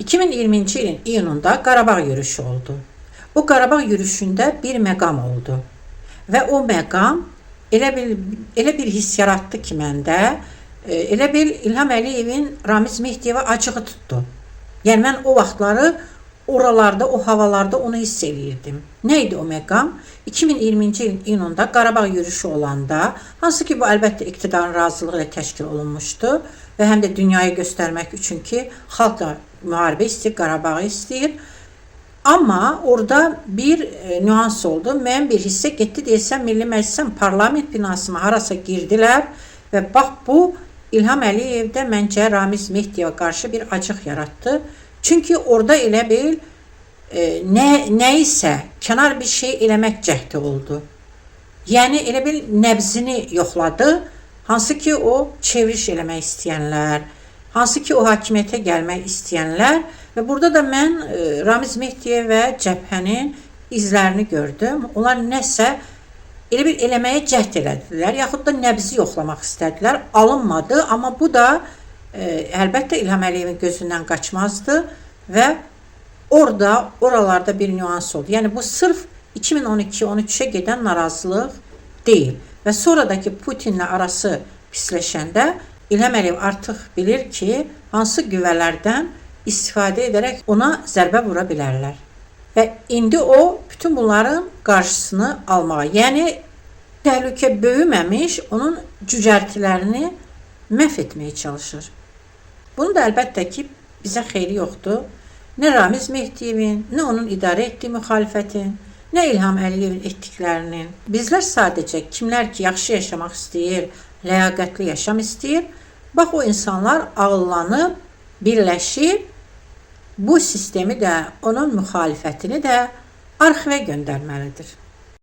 2020-ci ilin iyununda Qarabağ yürüşü oldu. O Qarabağ yürüşündə bir məqam oldu. Və o məqam elə bir hiss yaratdı ki məndə, elə bil İlham Əliyevin Ramiz Mehdiyevə acığı tutdu. Yəni mən o vaxtları oralarda, o havalarda onu hiss eləyirdim. Nə idi o məqam? 2020-ci ilin iyununda Qarabağ yürüşü olanda, hansı ki bu əlbəttə iqtidarın razılığı ilə təşkil olunmuşdu və həm də dünyaya göstərmək üçün ki, xalq da müharibə istəyir, Qarabağı istəyir. Amma orada bir nüans oldu. Müəyyən bir hissə getdi deyəsən Milli Məclisin parlament binasına harasa girdilər və bax bu İlham Əliyevdə məncə Ramiz Mehdiyevə qarşı bir acıq yaratdı. Çünki orada elə bil nə isə kənar bir şey eləmək cəhdi oldu. Yəni elə bil nəbzini yoxladı. Hansı ki o çevriş eləmək istəyənlər, hansı ki o hakimiyyətə gəlmək istəyənlər və burada da mən Ramiz Mehdiyev və cəbhənin izlərini gördüm. Onlar nəsə elə bir eləməyə cəhd elədilər, yaxud da nəbzi yoxlamaq istədilər. Alınmadı, amma bu da əlbəttə İlham Əliyevin gözündən qaçmazdı və orada, oralarda bir nüans oldu. Yəni bu sırf 2012-13-ə gedən narazılıq deyil. Və sonradakı Putinlə arası pisləşəndə İlham Əliyev artıq bilir ki, hansı qüvvələrdən istifadə edərək ona zərbə vura bilərlər. Və indi o bütün bunların qarşısını almağa, yəni təhlükə böyüməmiş, onun cücərtilərini məhv etməyə çalışır. Bunun da əlbəttə ki, bizə xeyri yoxdur. Nə Ramiz Mehdiyevin, nə onun idarə etdiyi müxalifətin, nə İlham Əliyevin etdiklərinin. Bizlər sadəcə kimlər ki, yaxşı yaşamaq istəyir, ləyaqətli yaşam istəyir, bax o insanlar ağıllanıb, birləşib bu sistemi də, onun müxalifətini də arxivə göndərməlidir.